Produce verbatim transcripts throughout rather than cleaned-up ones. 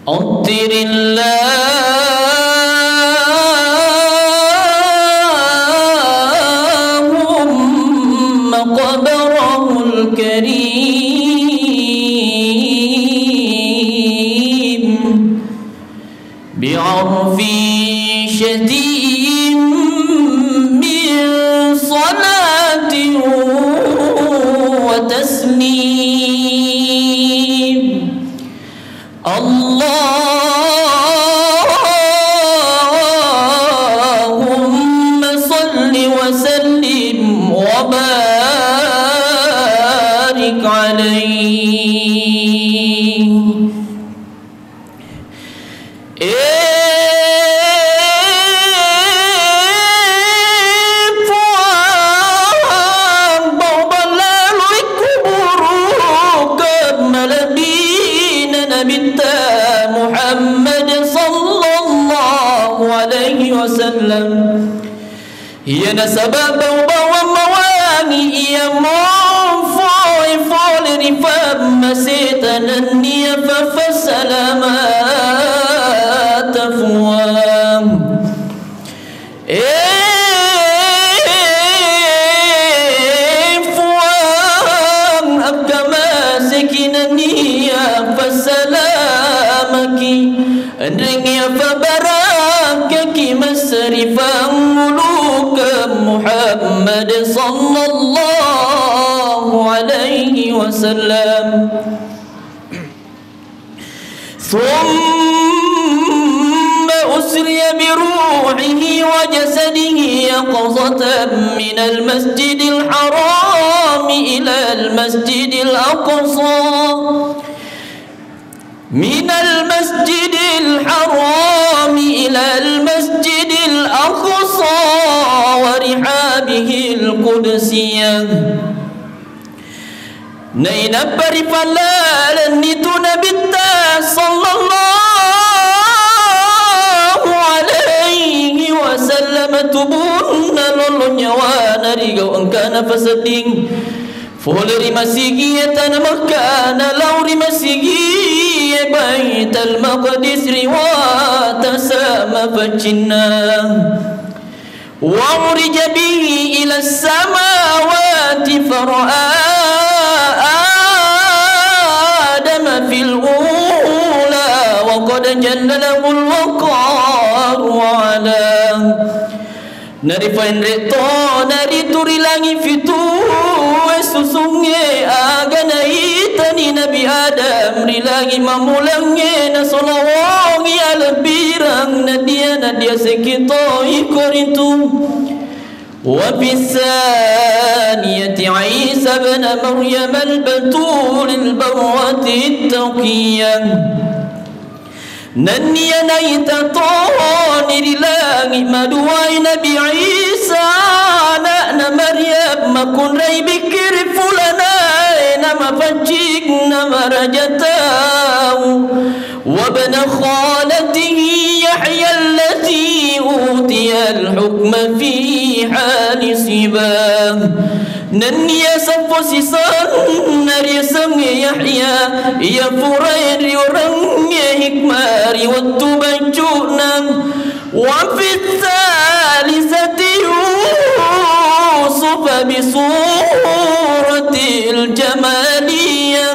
عطر اللهم قبره الكريم بعرف شديد من صلاة وتسليم. اللهم صل وسلم وبارك عليه. Eh, Puang, bau ballalui kuburukeng malebbina Nabitta Muhammad sallallahu alaihi wasallam. Iya nasaba bau-bauang mawangi iya monfoe fole ri fammaseta nennia fafassalamata Fuang. Eh, Fuang, akkamaseki nennia fassalamaki. Enrengngi afabarakkaki massari fangngulukeng Muhammad sallallahu alaihi wasallam. ثم أسري بروحه وجسده يقظة من المسجد الحرام إلى المسجد الأقصى من المسجد الحرام إلى المسجد الأقصى ورحابه القدسية. Nainappa rifallalenni tu Nabitta sallallahu alaihi wasallam tubunna lollo nyawana ri gau engkana fasedding. Fole ri masigi'e tana Makkah, nalau ri masigi'e Baitul Maqdis ri watasa mapaccinna. وعرج به إلى السماوات فرأى آدم في الأولى وقد جل له الوقار وعلا. Narifaenre tona ritu ri langi fitue susungnge, aga naitani Nabi Adam ri langi mammulangnge, nasolawongi alebbirang nadia-nadia sekki to iko ritu. وفي الثانية عيسى ابن مريم البتول البرة التقية. Nennia naita toni ri langi maduai Nabi Isa, ana'na Maryam, makkunrai bikkiri fulanae, namapaccing, namaraja tau. وابن خالته يحيى الذي أوتي الحكم في حال صباه. Nennia seppo sisenna riasengnge Yahya, iya purae riurengnge hikmah ri wettu baccu'na. وفي الثالثة يوسف بصورة الجمالية.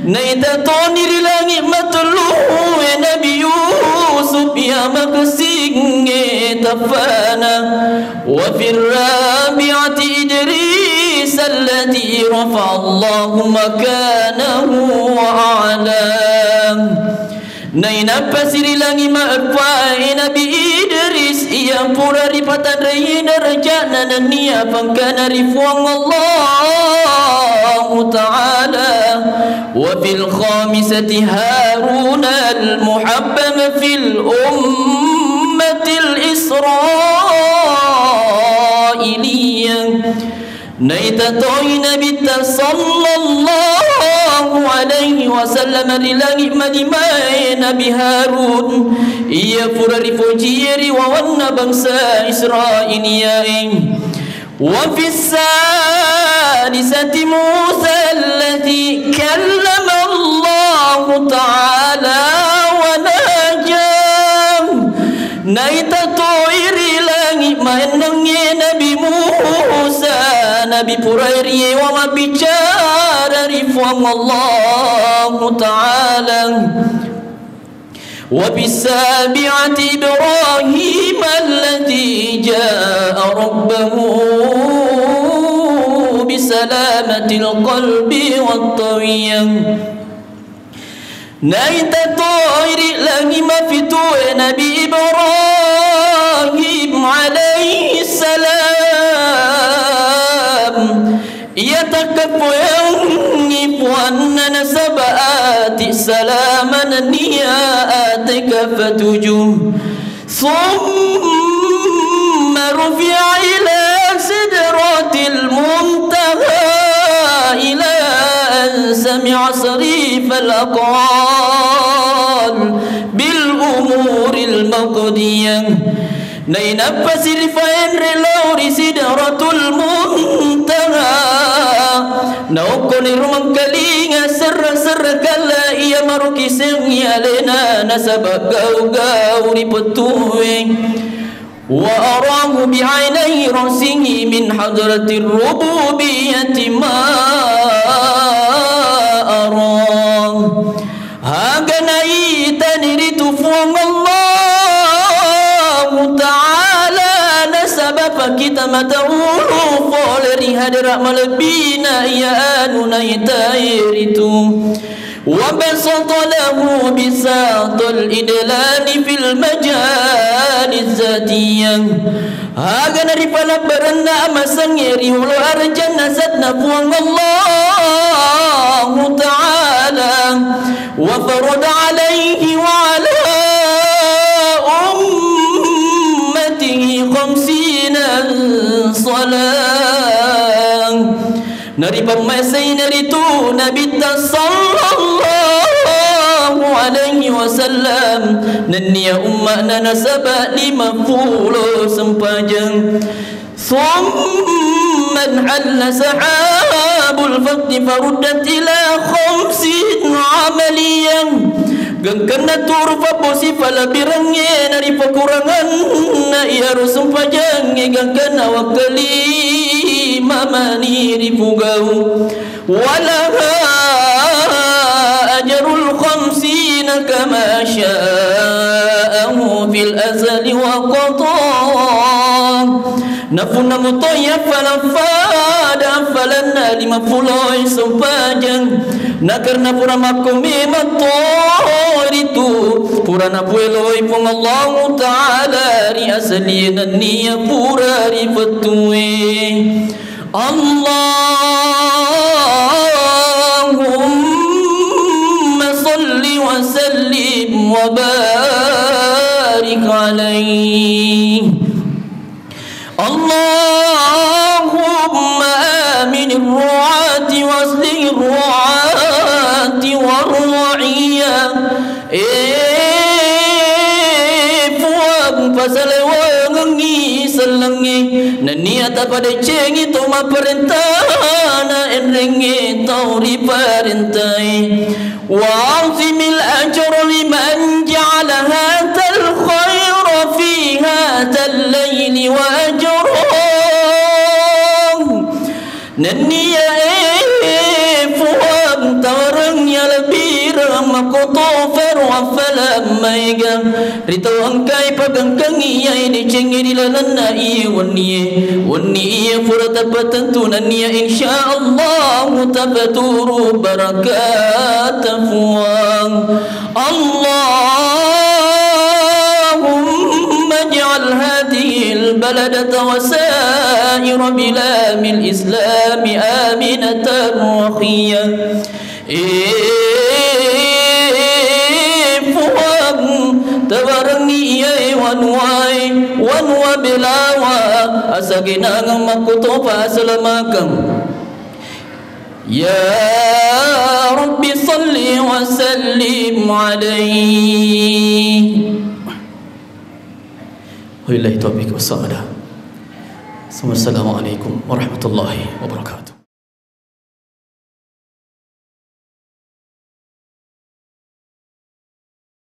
Naita toni ri langi matellue Nabi Yusuf iya makessingnge taffana. وفي الرابعة إدريس الذي رفع الله مكانه وأعلاه. Nainappa sirilangi maeppae Nabi Idris iya pura ripatanrei darajatna nennia pangkana ri Fuang Allahu Ta'ala. وفي الخامسة هارون المحبب في الأمة الإسرائيلية. Naita toi Nabitta sallallahu alaihi wasallam ri langi malimae Nabi Harun, iya pura rifojie ri wawanna bangsa Israiliae. وفي السادسة موسى الذي كلم الله تعالى Naita toi ri langi maennengnge Nabi Musa, Nabi purai riewa mabbicara ri Puang Allahu Ta'ala. وفي السابعة إبراهيم الذي جاء ربه بسلامة القلب والطوية. Naita toi ri langi mapitue Nabi Ibrahim alaihi salam. Iya takkappoyangngi puanna nasaba ati salama nennia ate kapatuju. ثم رفع إلى سدرة المنتهى إلى أن سمع صريف الأقوال بالأمور المقضية. Nainappasi rifaenre lao ri Sidratul Muntaha. Naokkoni rumengkalinga serra-serra kalla iya marukisengngi alena nasaba gau-gau ri pettue. وأراه بعيني رأسه من حضرة الربوبية ما أراه. Aga naitani ritu Puang Allahu Ta'ala nasaba pakkita mata ulu pole ri hadera malebbina iya anu naitai ritu. وبسط له بساط الإدلال في المجال الذاتية. Aga naripalabbarenna amasengnge ri olo arjanna zatna Puang Allahu Ta'ala. وفرض عليه وعلى أمته خمسين صلاة. Naripammasei naritu Nabitta sallallahu alaihi wasallam nennia umma'na nasaba lima pulo sempajang. ثم انحل سحاب الفقد فردت إلى خمس عمليا. Gangkanna turu fabbosi falabbirengnge naripakuranganna iyaro sempajangnge gangkanna wakkalima mani ripugau. ولها أجر الخمسين كما شاءه في الأزل وقضاه. Napunna mutoi affalang fada affalanna lima pulo sempajang, nakarna pura makko memang to ritu, pura napueloi Puang Allahu Ta'ala ri asali nennia pura ripettue. اللهم صل وسلم وبارك عليه. اللهم آمن الرعاة وأصلح الرعاة والرعية. Eh, Puang, pasalewangengngi sellengnge, nennia tapadeccengi to mapparentana enrengnge tau riparentai. وأعظم الأجر لمن جعل هذا الخير في هذا الليل وأجره. Nennia, eh, Puang, tawarengngi alebbireng makkotoparo affalang maega ri tau engkai pagangkangngi iyae decengnge ri lalenna iye wennie. Wenni iye pura tapattentu nennia insyaallahu tapaturu barakatta Puang. اللهم اجعل هذه البلدة وسائر بلاد الإسلام آمنة رخية. Eh, Puang, tawarengngi iyae wanuae, wanua belawa, asagenangeng makkutopa asalamakeng. يا رب صل وسلم عليه. وبالله التوفيق والسعادة. ثم السلام عليكم ورحمة الله وبركاته.